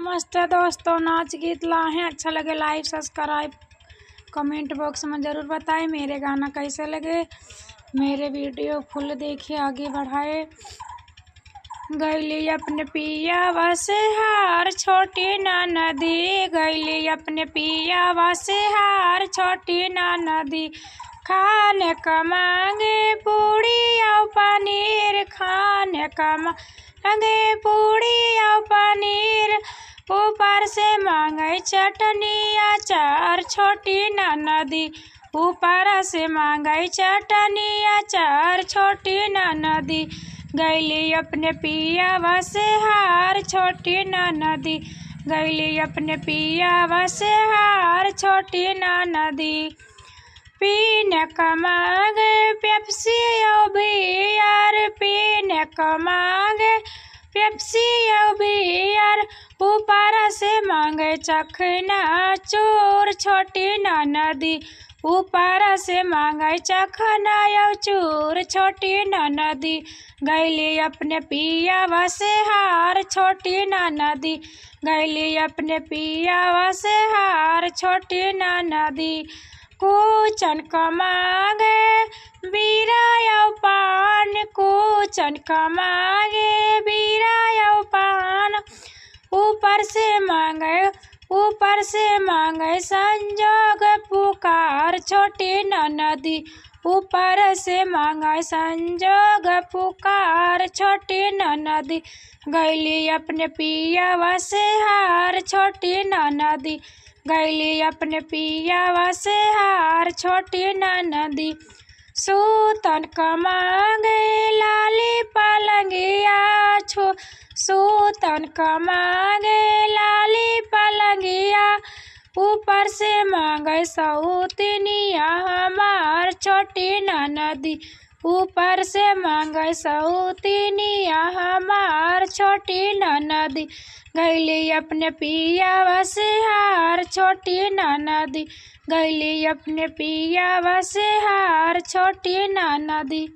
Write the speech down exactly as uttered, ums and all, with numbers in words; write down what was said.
नमस्ते दोस्तों, नाच गीत लाए हैं, अच्छा लगे like, subscribe, comment box में ज़रूर बताएं मेरे गाना कैसे लगे। मेरे video full देखिए, आगे बढ़ाए। गैली अपने पियावा से हार छोटी ननदी, गैली अपने पियावा से हार छोटी ननदी। खाने का मांगे पूड़ी और पनीर, खाने का मांगे पूड़ी और पनीर, ऊपर से मांगे चटनी अचार छोटी ननदी, ऊपर से मांगे चटनी अचार छोटी ननदी। गैली अपने पियावा से हार छोटी ननदी, गैली अपने पियावा से हार छोटी ननदी। पीने का मांगे पेप्सी और बियर, पीने का मांगे पेप्सी और बियर, ऊपर से मांगे चखना चूर छोटी ननदी, ऊपर से मांगे चखना और चूर छोटी ननदी। गैली अपने पियावा से हार छोटी ननदी, गैली अपने पियावा से हार छोटी ननदी। कुचन का मांगे बीरा और पान, कुचन का मांगे बीरा और पान, ऊपर से मांगे, ऊपर से मांगे संजोग पुकार छोटी ननदी, ऊपर से मांगे संजोग पुकार छोटी ननदी। गैली अपने पियावा से हार छोटी ननदी, गैली अपने पियावा से हार छोटी ननदी। सूतन का मांगे लाली पलंगिया छो, सूतन का मांगे लाली पलंगिया, ऊपर से मांगे सौतनिया हमार छोटी ननदी, ऊपर से मांगे सौतनिया हमार छोटी ननदी। गैली अपने पियावा से हार छोटी ननदी, गैली अपने पियावा से हार छोटी ननदी।